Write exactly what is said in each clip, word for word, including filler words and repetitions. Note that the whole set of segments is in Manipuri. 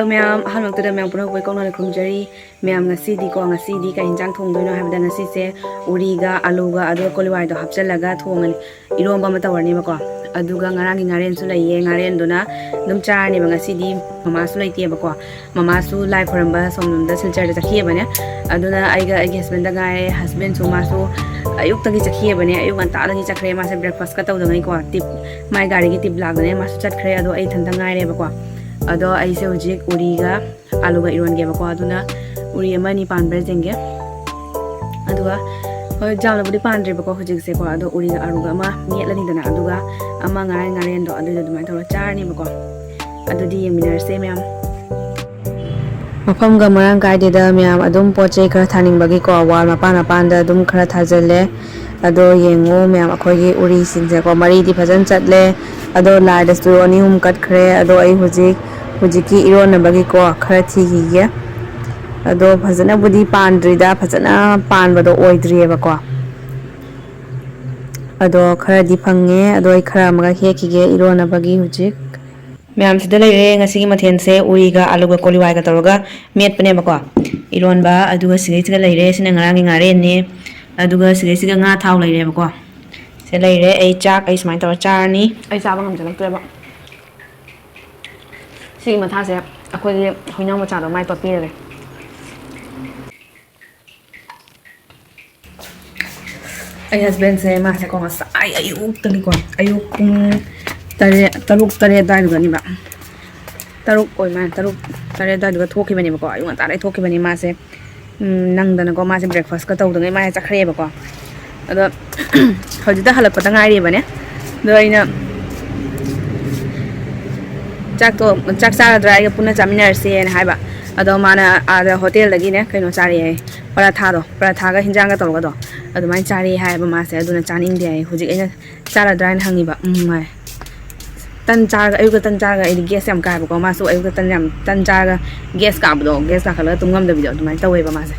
ꯃꯌꯥꯝ, ꯑꯍꯥꯟꯕꯃꯛꯇꯗ ꯃꯌꯥꯝ ꯄꯨꯝꯅꯃꯛꯄꯨ ꯀꯧꯅ ꯈꯨꯔꯨꯝꯖꯔꯤ꯫ ꯃꯌꯥꯝ, ꯉꯁꯤꯗꯤꯀꯣ, ꯉꯁꯤꯗꯤ ꯀꯩ ꯌꯦꯟꯁꯥꯡ ꯊꯣꯡꯗꯣꯏꯅꯣ ꯍꯥꯏꯕꯗ, ꯉꯁꯤꯁꯦ ꯎꯔꯤꯒ ꯑꯂꯨꯒ ꯑꯗꯨꯒ ꯀꯣꯂꯤꯋꯥꯏꯗꯣ ꯍꯥꯞꯆꯤꯜꯂꯒ ꯊꯣꯡꯉꯅꯤ, ꯏꯔꯣꯝꯕ ꯑꯃ ꯇꯧꯔꯅꯦꯕꯀꯣ꯫ ꯑꯗꯨꯒ ꯉꯔꯥꯡꯒꯤ ꯉꯥꯔꯦꯟꯁꯨ ꯂꯩꯌꯦ, ꯉꯥꯔꯦꯟꯗꯨꯅ ꯑꯗꯨꯝ ꯆꯥꯔꯅꯦꯕ꯫ ꯉꯁꯤꯗꯤ ꯃꯃꯥꯁꯨ ꯂꯩꯇꯦꯕꯀꯣ, ꯃꯃꯥꯁꯨ ꯂꯥꯏ ꯈꯣꯏꯔꯝꯕ ꯁꯣꯝꯗ ꯁꯤꯜꯆꯔꯗ ꯆꯠꯈꯤꯑꯕꯅꯦ꯫ ꯑꯗꯨꯅ ꯑꯩꯒ ꯑꯩꯒꯤ ꯍꯁꯕꯦꯟꯗ ꯉꯥꯏꯔꯦ꯫ ꯍꯁꯕꯦꯟꯁꯨ ꯃꯥꯁꯨ ꯑꯌꯨꯛꯇꯒꯤ ꯆꯠꯈꯤꯑꯕꯅꯦ, ꯑꯌꯨꯛ ꯉꯟꯇꯥꯗꯒꯤ ꯆꯠꯈ꯭ꯔꯦ꯫ ꯃꯥꯁꯦ ꯕ꯭ꯔꯦꯛꯐꯥꯁꯀ ꯇꯧꯗꯉꯩꯀꯣ, ꯇꯤꯞ, ꯃꯥꯏ ꯒꯥꯔꯤꯒꯤ ꯇꯤꯞ ꯂꯥꯛꯇꯅꯦ ꯃꯥꯁꯨ ꯆꯠꯈ꯭ꯔꯦ꯫ ꯑꯗꯣ ꯑꯩ ꯏꯊꯟꯇ ꯉꯥꯏꯔꯦꯕꯀꯣ꯫ ꯑꯗꯣ ꯑꯩꯁꯦ ꯍꯧꯖꯤꯛ ꯎꯔꯤꯒ ꯑꯂꯨꯒ ꯏꯔꯣꯟꯒꯦꯕꯀꯣ꯫ ꯑꯗꯨꯅ ꯎꯔꯤ ꯑꯃ ꯑꯅꯤ ꯄꯥꯟꯕ꯭ꯔꯥ ꯌꯦꯡꯒꯦ꯫ ꯑꯗꯨꯒ ꯍꯣꯏ, ꯌꯥꯝꯅꯕꯨꯗꯤ ꯄꯥꯟꯗ꯭ꯔꯦꯕꯀꯣ ꯍꯧꯖꯤꯛꯁꯦꯀꯣ꯫ ꯑꯗꯣ ꯎꯔꯤꯒ ꯑꯂꯨꯒ ꯑꯃ ꯃꯦꯠꯂꯅꯤꯗꯅ, ꯑꯗꯨꯒ ꯑꯃ ꯉꯔꯥꯡ ꯉꯥꯔꯦꯟꯗꯣ ꯑꯗꯨꯏꯗꯣ ꯑꯗꯨꯃꯥꯏꯅ ꯇꯧꯔ ꯆꯥꯔꯅꯦꯕꯀꯣ꯫ ꯑꯗꯨꯗꯤ ꯌꯦꯡꯃꯤꯟꯅꯔꯁꯦ ꯃꯌꯥꯝ꯫ ꯃꯐꯝꯒ ꯃꯔꯥꯡ ꯀꯥꯏꯗꯦꯗ ꯃꯌꯥꯝ, ꯑꯗꯨꯝ ꯄꯣꯠ ꯆꯩ ꯈꯔ ꯊꯥꯅꯤꯡꯕꯒꯤꯀꯣ, ꯋꯥꯜ ꯃꯄꯥꯟ ꯃꯄꯥꯟꯗ ꯑꯗꯨꯝ ꯈꯔ ꯊꯥꯖꯤꯜꯂꯦ꯫ ꯑꯗꯣ ꯌꯦꯡꯉꯨ ꯃꯌꯥꯝ, ꯑꯩꯈꯣꯏꯒꯤ ꯎꯔꯤꯁꯤꯡꯁꯦꯀꯣ, ꯃꯔꯤꯗꯤ ꯐꯖꯅ ꯆꯠꯂꯦ꯫ ꯑꯗꯣ ꯂꯥꯏꯗꯁꯨ ꯑꯅꯤ ꯑꯍꯨꯝ ꯀꯠꯈ꯭ꯔꯦ꯫ ꯑꯗꯣ ꯑꯩ ꯍꯧꯖꯤꯛ, ꯍꯧꯖꯤꯛꯀꯤ ꯏꯔꯣꯟꯅꯕꯒꯤꯀꯣ ꯈꯔ ꯊꯤꯈꯤꯒꯦ꯫ ꯑꯗꯣ ꯐꯖꯅꯕꯨꯗꯤ ꯄꯥꯟꯗ꯭ꯔꯤꯗ, ꯐꯖꯅ ꯄꯥꯟꯕꯗꯣ ꯑꯣꯏꯗ꯭ꯔꯤꯑꯕꯀꯣ꯫ ꯑꯗꯣ ꯈꯔꯗꯤ ꯐꯪꯉꯦ꯫ ꯑꯗꯣ ꯑꯩ ꯈꯔ ꯑꯃꯒ ꯍꯦꯛꯈꯤꯒꯦ ꯏꯔꯣꯟꯅꯕꯒꯤ ꯍꯧꯖꯤꯛ꯫ ꯃꯌꯥꯝꯁꯤꯗ ꯂꯩꯔꯦ ꯉꯁꯤꯒꯤ ꯃꯊꯦꯜꯁꯦ, ꯎꯔꯤꯒ ꯑꯂꯨꯒ ꯀꯣꯂꯤꯋꯥꯏꯒ ꯇꯧꯔꯒ ꯃꯦꯠꯄꯅꯦꯕꯀꯣ, ꯏꯔꯣꯟꯕ꯫ ꯑꯗꯨꯒ ꯁꯤꯒꯩꯁꯤꯒ ꯂꯩꯔꯦ, ꯁꯤꯅ ꯉꯔꯥꯡꯒꯤ ꯉꯥꯔꯦꯟꯅꯦ꯫ ꯑꯗꯨꯒ ꯁꯤꯒꯩꯁꯤꯒ ꯉꯥ ꯊꯥꯎ ꯂꯩꯔꯦꯕꯀꯣ꯫ ꯁꯤ ꯂꯩꯔꯦ꯫ ꯑꯩ ꯆꯥꯛ ꯑꯩ ꯁꯨꯃꯥꯏꯅ ꯇꯧꯔ ꯆꯥꯔꯅꯤ꯫ ꯑꯩ ꯆꯥꯕ ꯉꯝꯖꯜꯂꯛꯇ꯭ꯔꯦꯕ꯫ ꯁꯤꯒꯤ ꯃꯊꯥꯁꯦ ꯑꯩꯈꯣꯏꯒꯤ ꯍꯨꯏꯅꯥꯎ ꯃꯆꯥꯗꯣ ꯃꯥꯏ ꯄꯞꯄꯤꯔꯒꯦ꯫ ꯑꯩ ꯍꯁꯕꯦꯟꯁꯦ, ꯃꯥꯁꯦꯀꯣ, ꯉꯁꯥꯏ ꯑꯌꯨꯛꯇꯒꯤꯀꯣ, ꯑꯌꯨꯛ ꯄꯨꯡ ꯇꯔꯦꯠ, ꯇꯔꯨꯛ, ꯇꯔꯦꯠ ꯑꯗꯨꯋꯥꯏꯗꯨꯒꯅꯤꯕ꯫ ꯇꯔꯨꯛ ꯑꯣꯏ ꯃꯥꯜꯂꯦ, ꯇꯔꯨꯛ, ꯇꯔꯦꯠ ꯑꯗꯨꯋꯥꯏꯗꯨꯒ ꯊꯣꯛꯈꯤꯕꯅꯦꯕꯀꯣ꯫ ꯑꯌꯨꯛ ꯉꯟꯇꯥꯗꯩ ꯊꯣꯛꯈꯤꯕꯅꯤ ꯃꯥꯁꯦ꯫ ꯎꯝ, ꯅꯪꯗꯅꯀꯣ, ꯃꯥꯁꯦ ꯕ꯭ꯔꯦꯛꯐꯥꯁꯀ ꯇꯧꯗꯉꯩ ꯃꯥꯁꯦ ꯆꯠꯈ꯭ꯔꯦꯕꯀꯣ꯫ ꯑꯗꯣ ꯍꯧꯖꯤꯛꯇ ꯍꯜꯂꯛꯄꯗ ꯉꯥꯏꯔꯤꯕꯅꯦ꯫ ꯑꯗꯣ ꯑꯩꯅ ꯆꯥꯛꯇꯣ, ꯆꯥꯛ ꯆꯥꯔꯗ꯭ꯔꯥ, ꯑꯩꯒ ꯄꯨꯟꯅ ꯆꯥꯃꯤꯟꯅꯔꯁꯦꯅ ꯍꯥꯏꯕ꯫ ꯑꯗꯣ ꯃꯥꯅ ꯑꯥꯗ ꯍꯣꯇꯦꯜꯗꯒꯤꯅꯦ ꯀꯩꯅꯣ ꯆꯥꯔꯛꯑꯦ, ꯄꯔꯥꯊꯥꯗꯣ, ꯄꯔꯥꯊꯥꯒ ꯍꯤꯟꯖꯥꯡꯒ ꯇꯧꯔꯒꯗꯣ ꯑꯗꯨꯃꯥꯏꯅ ꯆꯥꯔꯛꯑꯦ ꯍꯥꯏꯌꯦꯕ ꯃꯥꯁꯦ꯫ ꯑꯗꯨꯅ ꯆꯥꯅꯤꯡꯗꯦ ꯍꯥꯏꯌꯦ꯫ ꯍꯧꯖꯤꯛ ꯑꯩꯅ ꯆꯥꯔꯗ꯭ꯔꯥ ꯍꯥꯏꯅ ꯍꯪꯉꯤꯕ꯫ ꯎꯝ ꯍꯥꯏ꯫ ꯇꯟ ꯆꯥꯔꯒ, ꯑꯌꯨꯛꯇ ꯇꯟ ꯆꯥꯔꯒ ꯑꯩꯗꯤ ꯒ꯭ꯌꯥꯁ ꯌꯥꯝ ꯀꯥꯏꯕꯀꯣ꯫ ꯃꯥꯁꯨ ꯑꯌꯨꯛꯇ ꯇꯟ ꯌꯥꯝ, ꯇꯟ ꯆꯥꯔꯒ ꯒ꯭ꯌꯥꯁ ꯀꯥꯕꯗꯣ, ꯒ꯭ꯌꯥꯁ ꯀꯥꯈꯠꯂꯒ ꯇꯨꯝ ꯉꯝꯗꯕꯤꯗꯣ ꯑꯗꯨꯃꯥꯏꯅ ꯇꯧꯋꯦꯕ ꯃꯥꯁꯦ꯫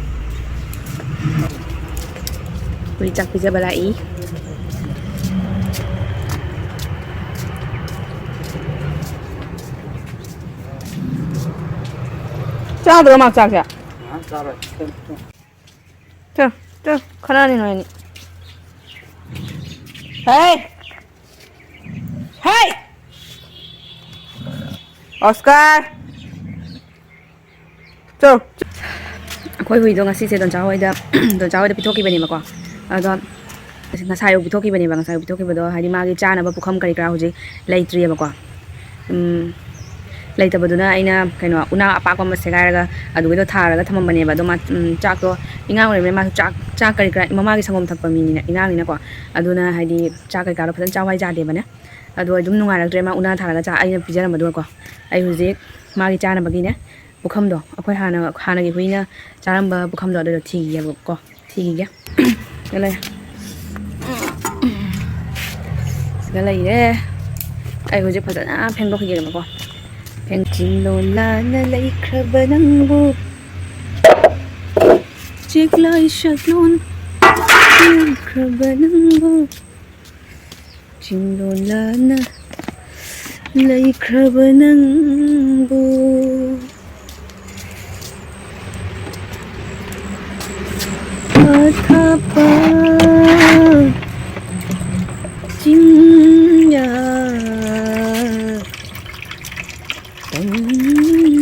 ꯑꯩꯈꯣꯏ ꯆꯥꯛ ꯄꯤꯖꯕ ꯂꯥꯛꯏ꯫ ꯆꯥꯗ꯭ꯔꯣ ꯃꯥ ꯆꯥꯛꯁꯦ? ꯉꯥꯏꯍꯥꯛ ꯆꯥꯔꯣꯏ꯫ ꯆꯣ, ꯆꯣ, ꯈꯠꯅꯅꯤ ꯅꯣꯏ ꯑꯅꯤ꯫ ꯍꯩ! ꯍꯩ! ꯑꯣꯁꯀꯥꯔ! ꯆꯣ! ꯑꯩꯈꯣꯏ ꯍꯨꯏꯗꯣ ꯉꯁꯤꯁꯦ ꯗꯣꯟꯆꯥ ꯍꯣꯏꯗ, ꯗꯣꯟꯆꯥ ꯍꯣꯏꯗ ꯄꯤꯊꯣꯛꯈꯤꯕꯅꯦꯕꯀꯣ꯫ ꯑꯗꯣ ꯉꯁꯥꯏ ꯑꯌꯨꯛ ꯄꯤꯊꯣꯛꯈꯤꯕꯅꯦꯕ꯫ ꯉꯁꯥꯏ ꯑꯌꯨꯛ ꯄꯤꯊꯣꯛꯈꯤꯕꯗꯣ ꯍꯥꯏꯗꯤ ꯃꯥꯒꯤ ꯆꯥꯅꯕ ꯄꯨꯈꯝ ꯀꯔꯤ ꯀꯔꯥ ꯍꯧꯖꯤꯛ ꯂꯩꯇ꯭ꯔꯤꯑꯕꯀꯣ꯫ ꯎꯝ, ꯂꯩꯇꯕꯗꯨꯅ ꯑꯩꯅ ꯀꯩꯅꯣ ꯎꯅꯥ ꯑꯄꯥꯛꯄ ꯑꯃ ꯁꯦꯒꯥꯏꯔꯒ ꯑꯗꯨꯒꯤꯗꯣ ꯊꯥꯔꯒ ꯊꯝꯃꯝꯕꯅꯦꯕ꯫ ꯑꯗꯣ ꯃꯥ, ꯎꯝ, ꯆꯥꯛꯇꯣ ꯏꯉꯥꯡ ꯑꯣꯏꯔꯤꯕꯅꯤꯅ ꯃꯥꯁꯨ ꯆꯥꯛ, ꯆꯥꯛ ꯀꯔꯤ ꯀꯔꯥ ꯃꯃꯥꯒꯤ ꯁꯪꯒꯣꯝ ꯊꯛꯄ ꯃꯤꯅꯤꯅ, ꯏꯉꯥꯡꯅꯤꯅꯀꯣ꯫ ꯑꯗꯨꯅ ꯍꯥꯏꯗꯤ ꯆꯥꯛ ꯀꯩꯀꯥꯗꯣ ꯐꯖꯅ ꯆꯥꯎ ꯍꯥꯏ ꯌꯥꯗꯦꯕꯅꯦ꯫ ꯑꯗꯣ ꯑꯗꯨꯝ ꯅꯨꯡꯉꯥꯏꯔꯛꯇ꯭ꯔꯦ ꯃꯥ ꯎꯅꯥ ꯊꯥꯔꯒ ꯆꯥꯛ ꯑꯩꯅ ꯄꯤꯖꯔꯝꯕꯗꯨꯒꯀꯣ꯫ ꯑꯩ ꯍꯧꯖꯤꯛ ꯃꯥꯒꯤ ꯆꯥꯅꯕꯒꯤꯅꯦ ꯄꯨꯈꯝꯗꯣ, ꯑꯩꯈꯣꯏ ꯍꯥꯟꯅ, ꯍꯥꯟꯅꯒꯤ ꯍꯨꯏꯅ ꯆꯥꯔꯝꯕ ꯄꯨꯈꯝꯗꯣ ꯑꯗꯨꯗꯣ ꯊꯤꯈꯤꯒꯦꯕꯀꯣ꯫ ꯊꯤꯈꯤꯒꯦ꯫ ꯁꯤꯗ ꯂꯩ꯫ ꯁꯤꯗ ꯂꯩꯔꯦ꯫ ꯑꯩ ꯍꯧꯖꯤꯛ ꯐꯖꯅ ꯐꯦꯡꯗꯣꯛꯈꯤꯒꯦꯕꯀꯣ꯫ ꯐꯦꯡ-, ꯆꯤꯡꯂꯣꯟ ꯂꯥꯟꯅ ꯂꯩꯈ꯭ꯔꯕ ꯅꯪꯕꯨ, ꯆꯦꯛꯂꯥꯏ ꯁꯛꯂꯣꯟ ꯂꯩꯈ꯭ꯔꯕ ꯅꯪꯕꯨ, ꯆꯤꯡꯂꯣꯟ ꯂꯥꯟꯅ ꯂꯩꯈ꯭ꯔꯕ ꯅꯪꯕꯨ꯫ ꯑꯊꯥꯞꯄ ꯆꯤꯡꯌꯥ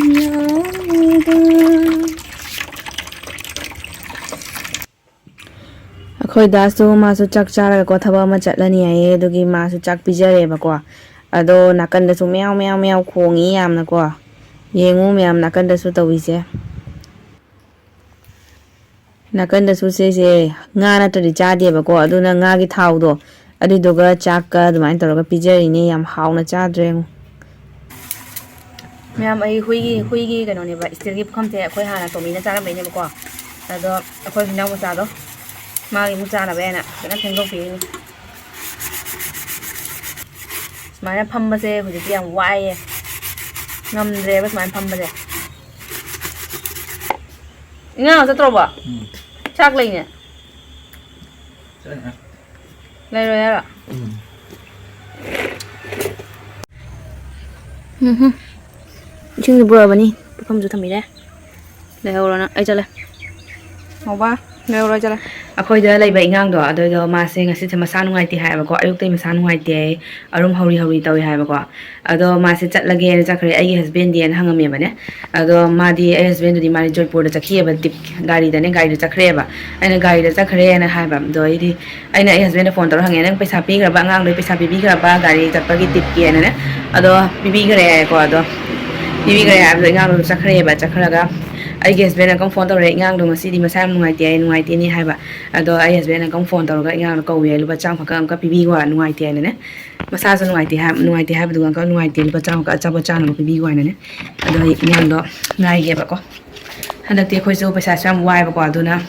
ꯇꯝꯌꯥꯗ꯫ ꯑꯩꯈꯣꯏ ꯗꯥꯁꯇꯨ ꯃꯥꯁꯨ ꯆꯥꯛ ꯆꯥꯔꯒꯀꯣ ꯊꯕꯛ ꯑꯃ ꯆꯠꯂꯅꯤ ꯍꯥꯏꯌꯦ, ꯑꯗꯨꯒꯤ ꯃꯥꯁꯨ ꯆꯥꯛ ꯄꯤꯖꯔꯦꯕꯀꯣ꯫ ꯑꯗꯣ ꯅꯥꯀꯟꯗꯁꯨ ꯃꯌꯥꯎ ꯃꯌꯥꯎ ꯃꯌꯥꯎ ꯈꯣꯡꯉꯤ ꯌꯥꯝꯅꯀꯣ꯫ ꯌꯦꯡꯉꯨ ꯃꯌꯥꯝ ꯅꯥꯀꯟꯗꯁꯨ ꯇꯧꯔꯤꯁꯦ꯫ ꯅꯥꯀꯟꯗꯁꯨ ꯁꯤꯁꯦ ꯉꯥ ꯅꯠꯇ꯭ꯔꯗꯤ ꯆꯥꯗꯦꯕꯀꯣ, ꯑꯗꯨꯅ ꯉꯥꯒꯤ ꯊꯥꯎꯗꯣ ꯑꯗꯨꯏꯗꯨꯒ ꯆꯥꯛꯀ ꯑꯗꯨꯃꯥꯏꯅ ꯇꯧꯔꯒ ꯄꯤꯖꯔꯤꯅꯦ꯫ ꯌꯥꯝ ꯍꯥꯎꯅ ꯆꯥꯗ꯭ꯔꯦ ꯌꯦꯡꯉꯨ꯫ ꯃꯌꯥꯝ, ꯑꯩ ꯍꯨꯏꯒꯤ, ꯍꯨꯏꯒꯤ ꯀꯩꯅꯣꯅꯦꯕ, ꯏꯁꯇꯤꯜꯒꯤ ꯄꯨꯈꯝꯁꯦ ꯑꯩꯈꯣꯏ ꯍꯥꯟꯅ ꯇꯣꯃꯤꯅ ꯆꯥꯔꯝꯕꯩꯅꯦꯕꯀꯣ꯫ ꯑꯗꯣ ꯑꯩꯈꯣꯏ ꯍꯨꯏꯅꯥꯎ ꯃꯆꯥꯗꯣ ꯃꯥꯒꯤ ꯑꯃꯨꯛ ꯆꯥꯅꯕ ꯍꯥꯏꯅ ꯐꯖꯅ ꯐꯦꯡꯗꯣꯛꯄꯤꯔꯤꯅꯤ꯫ ꯁꯨꯃꯥꯏꯅ ꯐꯝꯕꯁꯦ ꯍꯧꯖꯤꯛꯇꯤ ꯌꯥꯝ ꯋꯥꯏꯌꯦ, ꯉꯝꯗ꯭ꯔꯦꯕ ꯁꯨꯃꯥꯏꯅ ꯐꯝꯕꯁꯦ꯫ ꯏꯉꯥ ꯆꯠꯇ꯭ꯔꯣꯕꯣ? ꯎꯝ꯫ ꯆꯥꯛ ꯂꯩꯅꯦ꯫ ꯆꯠꯅꯤ꯫ ꯂꯩꯔꯣꯏ ꯍꯥꯏꯔꯣ? ꯎꯝ꯫ ꯎꯝꯍꯨꯝ꯫ ꯏꯁꯤꯡꯁꯨ ꯄꯨꯔꯛꯑꯕꯅꯤ, ꯄꯨꯈꯝꯁꯨ ꯊꯝꯕꯤꯔꯦ꯫ ꯂꯩꯍꯧꯔꯣ ꯅꯪ, ꯑꯩ ꯆꯠꯂꯦ꯫ ꯉꯧꯕ, ꯂꯩꯍꯧꯔꯣ, ꯑꯩ ꯆꯠꯂꯦ꯫ ꯑꯩꯈꯣꯏꯗ ꯂꯩꯕ ꯏꯉꯥꯡꯗꯣ, ꯑꯗꯨꯗꯣ ꯃꯥꯁꯦ ꯉꯁꯤꯁꯦ ꯃꯁꯥ ꯅꯨꯡꯉꯥꯏꯇꯦ ꯍꯥꯏꯌꯦꯕꯀꯣ, ꯑꯌꯨꯛꯇꯩ ꯃꯁꯥ ꯅꯨꯡꯉꯥꯏꯇꯦ ꯍꯥꯏꯌꯦ, ꯑꯔꯨꯝ ꯍꯧꯔꯤ ꯍꯧꯔꯤ ꯇꯧꯏ ꯍꯥꯏꯕꯀꯣ꯫ ꯑꯗꯣ ꯃꯥꯁꯦ ꯆꯠꯂꯒꯦꯅ ꯆꯠꯈ꯭ꯔꯦ, ꯑꯩꯒꯤ ꯍꯁꯕꯦꯟꯗꯤꯅ ꯍꯪꯉꯝꯃꯦꯕꯅꯦ꯫ ꯑꯗꯣ ꯃꯥꯗꯤ, ꯑꯩ ꯍꯁꯕꯦꯟꯗꯨꯗꯤ ꯃꯥꯗꯤ ꯖꯣꯏꯄꯨꯔꯗ ꯆꯠꯈꯤꯑꯕ, ꯗꯤꯞ ꯒꯥꯔꯤꯗꯅꯦ, ꯒꯥꯔꯤꯗ ꯆꯠꯈ꯭ꯔꯦꯕ꯫ ꯑꯩꯅ ꯒꯥꯔꯤꯗ ꯆꯠꯈ꯭ꯔꯦꯅ ꯍꯥꯏꯕ, ꯑꯗꯣ ꯑꯩꯗꯤ, ꯑꯩꯅ ꯑꯩ ꯍꯁꯕꯦꯟꯗ ꯐꯣꯟ ꯇꯧꯔ ꯍꯪꯉꯦ, "ꯅꯪ ꯄꯩꯁꯥ ꯄꯤꯈ꯭ꯔꯕ, ꯑꯉꯥꯡꯗꯨꯒꯤ ꯄꯩꯁꯥ ꯄꯤꯕꯤꯈ꯭ꯔꯕ ꯒꯥꯔꯤ ꯆꯠꯄꯒꯤ ꯇꯤꯞꯀꯤꯅꯅꯦ?" ꯑꯗꯣ ꯄꯤꯕꯤꯈ꯭ꯔꯦ ꯍꯥꯏꯀꯣ꯫ ꯑꯗꯣ ꯄꯤꯕꯤꯈ꯭ꯔꯦ ꯍꯥꯏꯕꯗꯣ ꯏꯉꯥꯡꯗꯣ ꯆꯠꯈ꯭ꯔꯦꯕ꯫ ꯆꯠꯈ꯭ꯔꯒ ꯑꯩꯒꯤ ꯍꯁꯕꯦꯟ ꯑꯪꯀꯜ ꯐꯣꯟ ꯇꯧꯔꯛꯑꯦ, "ꯏꯉꯥꯡꯗꯣ ꯉꯁꯤꯗꯤ ꯃꯁꯥ ꯌꯥꯝ ꯅꯨꯡꯉꯥꯏꯇꯦ ꯍꯥꯏ, ꯅꯨꯡꯉꯥꯏꯇꯦꯅꯦ" ꯍꯥꯏꯕ꯫ ꯑꯗꯣ ꯑꯩ ꯍꯁꯕꯦꯟ ꯑꯪꯀꯜ ꯐꯣꯟ ꯇꯧꯔꯒ ꯏꯉꯥꯡꯗꯣ ꯀꯧꯋꯦ, "ꯂꯨꯄꯥ ꯆꯥꯝꯃꯈꯛ ꯑꯃꯨꯛꯀ ꯄꯤꯕꯤꯈꯣ, ꯅꯨꯡꯉꯥꯏꯇꯦ" ꯍꯥꯏꯅꯅꯦ꯫ ꯃꯁꯥꯁꯨ ꯅꯨꯡꯉꯥꯏꯇꯦ ꯍꯥꯏ, ꯅꯨꯡꯉꯥꯏꯇꯦ ꯍꯥꯏꯕꯗꯨꯒ ꯑꯪꯀꯜ ꯅꯨꯡꯉꯥꯏꯇꯦ, ꯂꯨꯄꯥ ꯆꯥꯝꯃꯈꯛ ꯑꯆꯥꯄꯣꯠ ꯆꯥꯅꯕ ꯄꯤꯕꯤꯈꯣ ꯍꯥꯏꯅꯅꯦ꯫ ꯑꯗꯣ ꯑꯩ ꯏꯉꯥꯡꯗꯣ ꯉꯥꯏꯒꯦꯕꯀꯣ꯫ ꯍꯟꯗꯛꯇꯤ ꯑꯩꯈꯣꯏꯁꯨ ꯄꯩꯁꯥꯁꯨ ꯌꯥꯝ ꯋꯥꯏꯕꯀꯣ, ꯑꯗꯨꯅ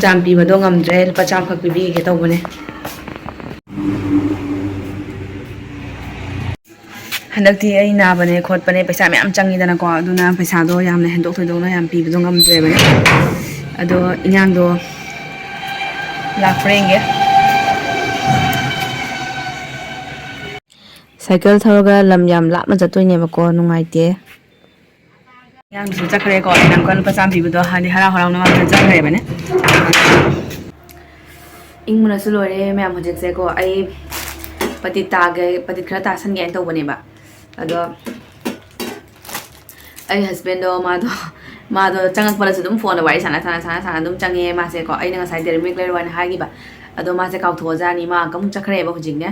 ꯌꯥꯝ ꯄꯤꯕꯗꯣ ꯉꯝꯗ꯭ꯔꯦ, ꯂꯨꯄꯥ ꯆꯥꯝꯃꯈꯛ ꯄꯤꯕꯤꯒꯦ ꯇꯧꯕꯅꯦ꯫ ꯍꯟꯗꯛꯇꯤ ꯑꯩ ꯅꯥꯕꯅꯦ ꯈꯣꯠꯄꯅꯦ ꯄꯩꯁꯥ ꯃꯌꯥꯝ ꯆꯪꯉꯤꯗꯅꯀꯣ, ꯑꯗꯨꯅ ꯄꯩꯁꯥꯗꯣ ꯌꯥꯝꯅ ꯍꯦꯟꯗꯣꯛ ꯊꯣꯏꯗꯣꯛꯅ ꯌꯥꯝ ꯄꯤꯕꯗꯣ ꯉꯝꯗ꯭ꯔꯦꯕꯅꯦ꯫ ꯑꯗꯣ ꯏꯉꯥꯡꯗꯣ ꯂꯥꯛꯄ꯭ꯔꯥ ꯌꯦꯡꯒꯦ꯫ ꯁꯥꯏꯀꯜ ꯊꯧꯔꯒ ꯂꯝ ꯌꯥꯝ ꯂꯥꯞꯅ ꯆꯠꯇꯣꯏꯅꯦꯕꯀꯣ, ꯅꯨꯡꯉꯥꯏꯇꯦ꯫ ꯏꯉꯥꯡꯁꯨ ꯆꯠꯈ꯭ꯔꯦꯀꯣ, ꯏꯅꯥꯎꯀ ꯂꯨꯄꯥ ꯆꯥꯝꯃ ꯄꯤꯕꯗꯣ ꯍꯥꯏꯗꯤ ꯍꯔꯥꯎ ꯍꯔꯥꯎꯅ ꯃꯥ ꯆꯠꯈ꯭ꯔꯦꯕꯅꯦ꯫ ꯏꯪꯕꯅꯁꯨ ꯂꯣꯏꯔꯦ ꯃꯌꯥꯝ ꯍꯧꯖꯤꯛꯁꯦꯀꯣ꯫ ꯑꯩ ꯄꯇꯤꯠ ꯇꯥꯒꯦ, ꯄꯇꯤꯠ ꯈꯔ ꯇꯥꯁꯟꯒꯦ ꯍꯥꯏꯅ ꯇꯧꯕꯅꯦꯕ꯫ ꯑꯗꯣ ꯑꯩ ꯍꯁꯕꯦꯟꯗꯣ ꯃꯥꯗꯣ, ꯃꯥꯗꯣ ꯆꯪꯉꯛꯄꯗꯁꯨ ꯑꯗꯨꯝ ꯐꯣꯟꯗ ꯋꯥꯔꯤ ꯁꯥꯟꯅ, ꯁꯥꯟꯅ, ꯁꯥꯟꯅ, ꯁꯥꯟꯅ ꯑꯗꯨꯝ ꯆꯪꯉꯦ ꯃꯥꯁꯦꯀꯣ꯫ ꯑꯩꯅ ꯉꯁꯥꯏ ꯗꯦꯔꯤ ꯃꯤꯜꯛ ꯂꯩꯔꯨ ꯍꯥꯏꯅ ꯍꯥꯏꯈꯤꯕ꯫ ꯑꯗꯣ ꯃꯥꯁꯦ ꯀꯥꯎꯊꯣꯛꯑꯖꯥꯠꯅꯤ꯫ ꯃꯥ ꯑꯃꯨꯛ ꯆꯠꯈ꯭ꯔꯦꯕ ꯍꯧꯖꯤꯛꯅꯦ꯫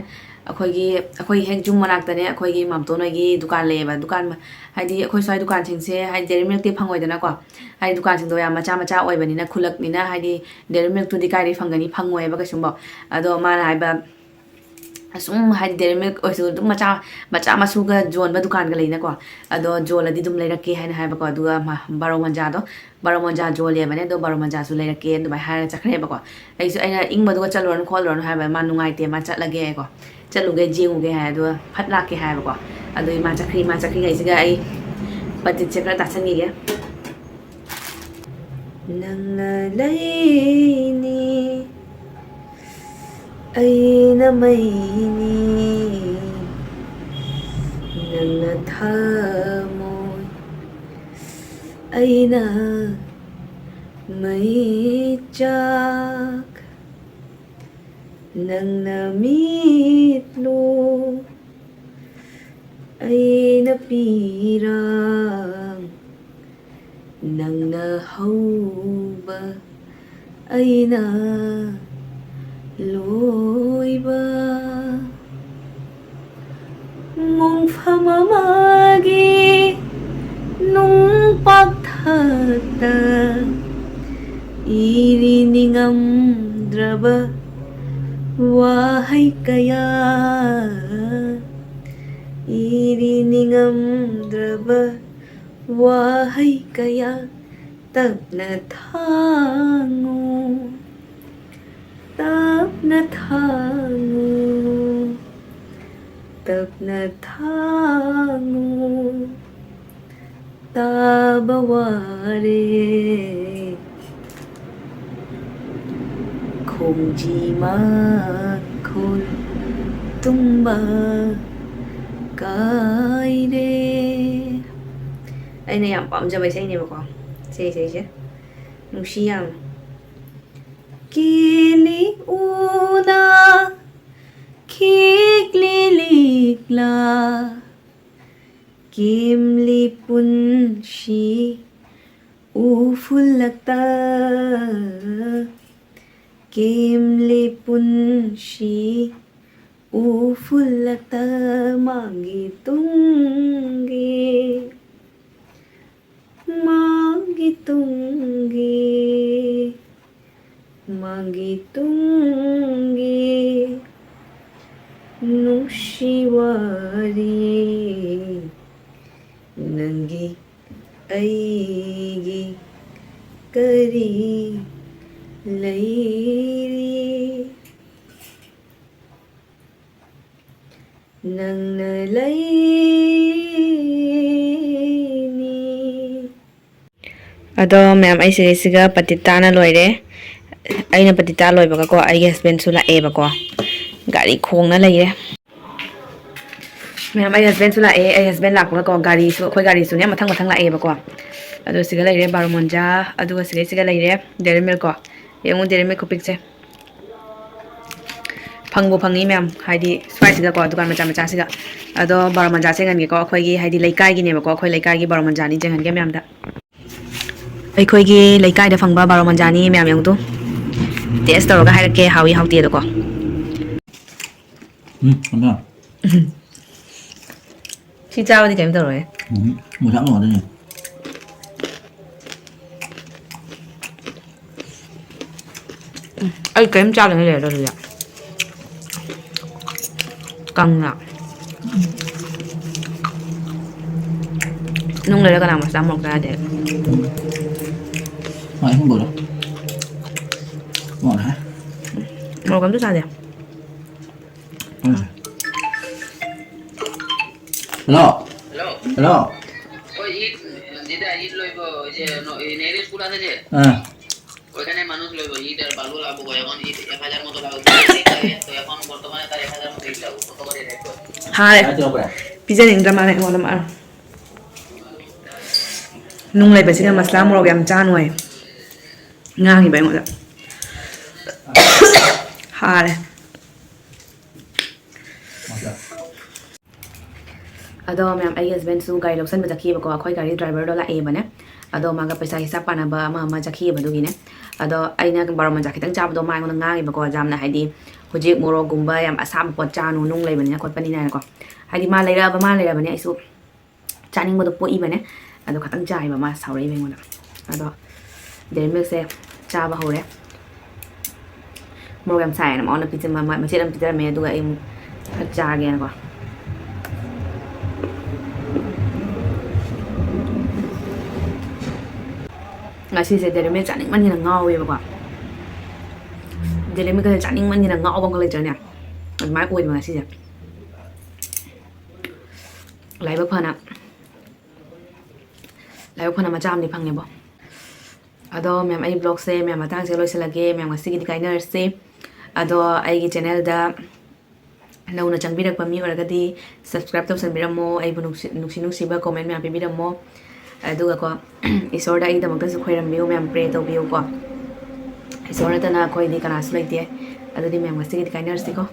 ꯑꯩꯈꯣꯏꯒꯤ, ꯑꯩꯈꯣꯏ ꯍꯦꯛ ꯌꯨꯝ ꯃꯅꯥꯛꯇꯅꯦ ꯑꯩꯈꯣꯏꯒꯤ ꯃꯥꯝꯇꯣꯟ ꯍꯣꯏꯒꯤ ꯗꯨꯀꯥꯟ ꯂꯩꯌꯦꯕ꯫ ꯗꯨꯀꯥꯟ, ꯍꯥꯏꯗꯤ ꯑꯩꯈꯣꯏ ꯁ꯭ꯋꯥꯏ ꯗꯨꯀꯥꯟꯁꯤꯡꯁꯦ ꯍꯥꯏꯗꯤ ꯗꯦꯔꯤ ꯃꯤꯜꯛꯇꯤ ꯐꯪꯉꯣꯏꯗꯅꯀꯣ꯫ ꯍꯥꯏꯗꯤ ꯗꯨꯀꯥꯟꯁꯤꯡꯗꯣ ꯌꯥꯝ ꯃꯆꯥ ꯃꯆꯥ ꯑꯣꯏꯕꯅꯤꯅ, ꯈꯨꯜꯂꯛꯅꯤꯅ ꯍꯥꯏꯗꯤ ꯗꯦꯔꯤ ꯃꯤꯜꯛꯇꯨꯗꯤ ꯀꯥꯏꯗꯩ ꯐꯪꯒꯅꯤ? ꯐꯪꯉꯣꯏꯕ ꯀꯩꯁꯨꯝꯕꯣ꯫ ꯑꯗꯣ ꯃꯥꯅ ꯍꯥꯏꯕ, ꯑꯁꯨꯝ ꯍꯥꯏꯗꯤ ꯗꯦꯔꯤ ꯃꯤꯜꯛ ꯑꯣꯏꯔꯁꯨ ꯑꯗꯨꯝ ꯃꯆꯥ, ꯃꯆꯥ ꯃꯁꯨꯒ ꯌꯣꯟꯕ ꯗꯨꯀꯥꯟꯒ ꯂꯩꯅꯀꯣ꯫ ꯑꯗꯣ ꯌꯣꯜꯂꯗꯤ ꯑꯗꯨꯝ ꯂꯩꯔꯛꯀꯦ ꯍꯥꯏꯅ ꯍꯥꯏꯕꯀꯣ꯫ ꯑꯗꯨꯒ ꯃꯥ ꯕꯥꯔꯣ ꯃꯟꯖꯥꯗꯣ, ꯕꯥꯔꯣ ꯃꯟꯖꯥ ꯌꯣꯜꯂꯦꯕꯅꯦ, ꯑꯗꯣ ꯕꯥꯔꯣ ꯃꯟꯖꯥꯁꯨ ꯂꯩꯔꯛꯀꯦ ꯑꯗꯨꯃꯥꯏꯅ ꯍꯥꯏꯔꯒ ꯆꯠꯈ꯭ꯔꯦꯕꯀꯣ꯫ ꯑꯩꯁꯨ, ꯑꯩꯅ ꯏꯪꯕꯗꯨꯒ ꯆꯠꯂꯨꯔꯅꯨ ꯈꯣꯠꯂꯨꯔꯅꯨ ꯍꯥꯏꯕ, ꯃꯥ ꯅꯨꯡꯉꯥꯏꯇꯦ, ꯃꯥ ꯆꯠꯂꯒꯦ ꯍꯥꯏꯀꯣ꯫ ꯆꯠꯂꯨꯒꯦ, ꯌꯦꯡꯉꯨꯒꯦ ꯍꯥꯏ, ꯑꯗꯨꯒ ꯐꯠ ꯂꯥꯛꯀꯦ ꯍꯥꯏꯕꯀꯣ꯫ ꯑꯗꯨꯒꯤ ꯃꯥ ꯆꯠꯈ꯭ꯔꯤ, ꯃꯥ ꯆꯠꯈ꯭ꯔꯤꯉꯩꯁꯤꯒ ꯑꯩ ꯄꯇꯤꯠꯁꯦ ꯈꯔ ꯇꯥꯁꯟꯈꯤꯒꯦ꯫ ꯅꯪꯅ ꯂꯩꯅꯤ, ꯑꯩꯅ ꯃꯩꯅꯤ, ꯅꯪꯅ ꯊꯃꯣꯏ꯫ ꯑꯩꯅ ꯃꯩꯆꯥꯛ, ꯅꯪꯅ ꯃꯤꯠꯂꯨ, ꯑꯩꯅ ꯄꯤꯔꯥꯡ, ꯅꯪꯅ ꯍꯧꯕ, ꯑꯩꯅ ꯂꯣꯏꯕ꯫ ꯃꯣꯡꯐꯝ ꯑꯃꯒꯤ ꯅꯨꯡꯄꯥꯛ ꯊꯛꯇ ꯏꯔꯤ ꯅꯤꯡꯉꯝꯗ꯭ꯔꯕ ꯋꯥꯍꯩ ꯀꯌꯥ, ꯏꯔꯤ ꯅꯤꯡꯉꯝꯗ꯭ꯔꯕ ꯋꯥꯍꯩ ꯀꯌꯥ꯫ ꯇꯞꯅ ꯊꯥꯡꯉꯨ, ꯇꯞꯅ ꯊꯥꯡꯉꯨ, ꯇꯞꯅ ꯊꯥꯡꯉꯨ, ꯇꯥꯕ ꯋꯥꯔꯦ꯫ ꯈꯣꯡꯖꯤ ꯃꯈꯣꯜ ꯇꯨꯝꯕ ꯀꯥꯏꯔꯦ꯫ ꯑꯩꯅ ꯌꯥꯝ ꯄꯥꯝꯖꯕ ꯏꯁꯩꯅꯦꯕꯀꯣ, ꯁꯤ ꯏꯁꯩꯁꯦ ꯅꯨꯡꯁꯤ ꯌꯥꯝ꯫ ꯀꯦꯂꯤ ꯎꯅ ꯈꯤꯛꯂꯤ ꯂꯤꯛꯂꯥ, ꯀꯦꯝꯂꯤ ꯄꯨꯟꯁꯤ ꯎꯐꯨꯜꯂꯛꯇ, ꯀꯦꯝꯂꯤ ꯄꯨꯟꯁꯤ ꯎꯐꯨꯜꯂꯛꯇ ꯃꯥꯒꯤ ꯇꯨꯡꯒꯤ, ꯃꯥꯒꯤ ꯇꯨꯡꯒꯤ, ꯃꯥꯒꯤ ꯇꯨꯡꯒꯤ ꯅꯨꯡꯁꯤ ꯋꯥꯔꯤ꯫ ꯅꯪꯒꯤ ꯑꯩꯒꯤ ꯀꯔꯤ ꯂꯩꯔꯤ? ꯅꯪꯅ ꯂꯩꯅꯤ꯫ ꯑꯗꯣ ꯃꯌꯥꯝ, ꯑꯩ ꯁꯤꯗꯩꯁꯤꯒ ꯄꯇꯤꯇꯥꯅ ꯂꯣꯏꯔꯦ꯫ ꯑꯩꯅ ꯄꯇꯤꯇꯥ ꯂꯣꯏꯕꯒꯀꯣ, ꯑꯩꯒꯤ ꯍꯁꯕꯦꯟꯁꯨ ꯂꯥꯛꯑꯦꯕꯀꯣ꯫ ꯒꯥꯔꯤ ꯈꯣꯡꯅ ꯂꯩꯔꯦ꯫ ꯃꯌꯥꯝ, ꯑꯩ ꯍꯁꯕꯦꯟꯁꯨ ꯂꯥꯛꯑꯦ꯫ ꯑꯩ ꯍꯁꯕꯦꯟ ꯂꯥꯛꯄꯒꯀꯣ, ꯒꯥꯔꯤꯁꯨ, ꯑꯩꯈꯣꯏ ꯒꯥꯔꯤꯁꯨꯅꯦ ꯃꯊꯪ ꯃꯊꯪ ꯂꯥꯛꯑꯦꯕꯀꯣ꯫ ꯑꯗꯣ ꯁꯤꯒ ꯂꯩꯔꯦ ꯕꯥꯔꯣ ꯃꯣꯟꯖꯥ, ꯑꯗꯨꯒ ꯁꯤꯗꯩꯁꯤꯒ ꯂꯩꯔꯦ ꯗꯦꯔꯤ ꯃꯤꯜꯛꯀꯣ꯫ ꯌꯦꯡꯉꯨ ꯗꯦꯔꯤ ꯃꯤꯜꯛ ꯈꯨꯄꯤꯛꯁꯦ꯫ ꯐꯪꯕꯨ ꯐꯪꯉꯤ ꯃꯌꯥꯝ, ꯍꯥꯏꯗꯤ ꯁ꯭ꯋꯥꯏꯁꯤꯗꯀꯣ, ꯗꯨꯀꯥꯟ ꯃꯆꯥ ꯃꯆꯥꯁꯤꯗ꯫ ꯑꯗꯣ ꯕꯥꯔꯣ ꯃꯣꯟꯖꯥꯁꯦ ꯌꯦꯡꯍꯟꯒꯦꯀꯣ, ꯑꯩꯈꯣꯏꯒꯤ ꯍꯥꯏꯗꯤ ꯂꯩꯀꯥꯏꯒꯤꯅꯦꯕꯀꯣ, ꯑꯩꯈꯣꯏ ꯂꯩꯀꯥꯏꯒꯤ ꯕꯥꯔꯣ ꯃꯣꯟꯖꯥꯅꯤ, ꯌꯦꯡꯍꯟꯒꯦ ꯃꯌꯥꯝꯗ꯫ ꯑꯩꯈꯣꯏꯒꯤ ꯂꯩꯀꯥꯏꯗ ꯐꯪꯕ ꯕꯥꯔꯣ ꯃꯣꯟꯖꯥꯅꯤ ꯃꯌꯥꯝ ꯌꯦꯡꯉꯨ ꯇꯨ꯫ Taste ꯇꯧꯔꯒ ꯍꯥꯏꯔꯛꯀꯦ ꯍꯥꯎꯏ ꯍꯥꯎꯇꯦꯗꯀꯣ꯫ ꯎꯝ, ꯑꯗꯣ꯫ ꯁꯤ ꯆꯥꯕꯗꯤ ꯀꯩꯝ ꯇꯧꯔꯣꯏ꯫ ꯎꯝ, ꯃꯣꯖꯥ ꯃꯣꯖꯥꯗꯅꯦ꯫ ꯎꯝ, ꯑꯩ ꯀꯔꯤꯝ ꯆꯥꯗꯅ ꯂꯩꯔꯗ꯭ꯔꯣ ꯑꯗꯨꯗꯤ? ꯀꯪꯅ꯫ ꯅꯨꯡ ꯂꯩꯔ ꯀꯅꯥ ꯃꯁꯂꯥ ꯃꯣꯔꯣꯛ ꯆꯥ ꯌꯥꯗꯦ? ꯍꯣꯏ, ꯑꯍꯨꯝ ꯕꯣꯔꯣ꯫ ꯃꯣꯔꯣꯛ ꯍꯥ? ꯃꯣꯔꯣꯛ ꯑꯝꯇ ꯆꯥꯗꯦ꯫ ꯎꯝ꯫ ꯍꯜꯂꯣ꯫ ꯍꯜꯂꯣ꯫ ꯍꯜꯂꯣ꯫ ꯍꯣꯏ, ꯏꯗ, ꯁꯤꯗ ꯏꯗ ꯂꯣꯏꯕ, ꯏꯆꯦ, ꯅꯣ-, ꯏ-, নেহেরু স্কুল আছে যে? হ্যাঁ। ওইখানে মানুষ লইব, ইট আর বালু লাগবো, এখন ইট এক হাজার মতো লাগবে। তো এখন বর্তমানে তার এক হাজার মতো ইট লাগবে। কত করে রেট করে? ꯍꯥꯏ꯫ ꯄꯤꯖꯅꯤꯡꯗ꯭ꯔ ꯃꯥꯜꯂꯦ ꯑꯩꯉꯣꯟꯗ ꯃꯥ꯫ ꯅꯨꯡ ꯂꯩꯕꯁꯤꯅ ꯃꯁꯂꯥ ꯃꯣꯔꯣꯛ ꯌꯥꯝ ꯆꯥꯅꯨ ꯍꯥꯏ꯫ ꯉꯥꯡꯉꯤꯕ ꯑꯩꯉꯣꯟꯗ꯫ ꯍꯥꯔꯦ꯫ ꯑꯗꯣ ꯃꯌꯥꯝ, ꯑꯩꯒꯤ husbandꯁꯨ ꯒꯥꯔꯤ ꯂꯧꯁꯟꯕ ꯆꯠꯈꯤꯑꯕꯀꯣ, ꯑꯩꯈꯣꯏ ꯒꯥꯔꯤ driverꯗꯣ ꯂꯥꯛꯑꯦꯕꯅꯦ꯫ ꯑꯗꯣ ꯃꯥꯒ ꯄꯩꯁꯥ ꯍꯤꯁꯥꯞ ꯄꯥꯅꯕ ꯑꯃ ꯑꯃ ꯆꯠꯈꯤꯑꯕ, ꯑꯗꯨꯒꯤꯅꯦ꯫ ꯑꯗꯣ ꯑꯩꯅ ꯕꯥꯔꯣ ꯃꯟꯖꯥ ꯈꯤꯇꯪ ꯆꯥꯕꯗꯣ ꯃꯥ ꯑꯩꯉꯣꯟꯗ ꯉꯥꯡꯉꯦꯕꯀꯣ, ꯌꯥꯝꯅ ꯍꯥꯏꯗꯤ ꯍꯧꯖꯤꯛ ꯃꯣꯔꯣꯛꯀꯨꯝꯕ ꯌꯥꯝ ꯑꯁꯥꯕ ꯄꯣꯠ ꯆꯥꯅꯨ, ꯅꯨꯡ ꯂꯩꯕꯅꯤꯅ ꯈꯣꯠꯄꯅꯤꯅ ꯍꯥꯏꯅꯀꯣ꯫ ꯍꯥꯏꯗꯤ ꯃꯥ ꯂꯩꯔꯛꯑꯕ, ꯃꯥ ꯂꯩꯔꯕꯅꯦ, ꯑꯩꯁꯨ ꯆꯥꯅꯤꯡꯕꯗꯣ ꯄꯣꯛꯏꯕꯅꯦ꯫ ꯑꯗꯣ ꯈꯇꯪ ꯆꯥꯏꯕ, ꯃꯥ ꯁꯥꯎꯔꯛꯏꯕ ꯑꯩꯉꯣꯟꯗ꯫ ꯑꯗꯣ dairy milkꯁꯦ ꯆꯥꯕ ꯍꯧꯔꯦ꯫ ꯃꯣꯔꯣꯛ ꯌꯥꯝ ꯁꯥꯏꯌꯦꯅ ꯃꯉꯣꯟꯗ ꯄꯤꯖ-, ꯃ-, ꯃ-, ꯃꯆꯦꯠ ꯑꯃ ꯄꯤꯖꯔꯝꯃꯦ, ꯑꯗꯨꯒ ꯑꯩ ꯑꯃꯨꯛ ꯈꯔ ꯆꯥꯒꯦꯅꯀꯣ꯫ ꯉꯁꯤꯁꯦ dairy milk ꯆꯥꯅꯤꯡꯃꯟꯒꯤꯗꯅ ꯉꯥꯎꯋꯦꯕꯀꯣ꯫ Dairy milkꯀꯁꯦ ꯆꯥꯅꯤꯡꯃꯟꯒꯤꯗꯅ ꯉꯥꯎꯕ ꯑꯃ ꯂꯩꯇ꯭ꯔꯅꯦ? ꯑꯗꯨꯃꯥꯏꯅ ꯑꯣꯏꯕ ꯉꯁꯤꯁꯦ꯫ ꯂꯥꯏꯕꯛ ꯐꯅ, ꯂꯥꯏꯕꯛ ꯐꯅ ꯃꯆꯥ ꯑꯃꯗꯤ ꯐꯪꯉꯦꯕꯣ꯫ ꯑꯗꯣ ꯃꯌꯥꯝ, ꯑꯩ vlogꯁꯦ ꯃꯌꯥꯝ ꯃꯇꯥꯡꯁꯦ ꯂꯣꯏꯁꯤꯜꯂꯒꯦ꯫ ꯃꯌꯥꯝ ꯉꯁꯤꯒꯤꯗꯤ ꯀꯥꯏꯅꯔꯁꯦ꯫ ꯑꯗꯣ ꯑꯩꯒꯤ channelꯗ ꯅꯧꯅ ꯆꯪꯕꯤꯔꯛꯄ ꯃꯤ ꯑꯣꯏꯔꯒꯗꯤ subscribe ꯇꯧꯁꯟꯕꯤꯔꯝꯃꯣ꯫ ꯑꯩꯕꯨ ꯅꯨꯡꯁꯤ, ꯅꯨꯡꯁꯤ ꯅꯨꯡꯁꯤꯕ comment ꯃꯌꯥꯝ ꯄꯤꯕꯤꯔꯝꯃꯣ꯫ ꯑꯗꯨꯒꯀꯣ, ꯏꯁꯣꯔꯗ ꯑꯩꯒꯤꯗꯃꯛꯇꯁꯨ ꯈꯣꯏꯔꯝꯕꯤꯌꯨ ꯃꯌꯥꯝ, ꯄ꯭ꯔꯦ ꯇꯧꯕꯤꯌꯨꯀꯣ꯫ ꯏꯁꯣꯔ ꯅꯠꯇꯅ ꯑꯩꯈꯣꯏꯗꯤ ꯀꯅꯥꯁꯨ ꯂꯩꯇꯦ꯫ ꯑꯗꯨꯗꯤ ꯃꯌꯥꯝ, ꯉꯁꯤꯒꯤꯗꯤ ꯀꯥꯏꯅꯔꯁꯤꯀꯣ꯫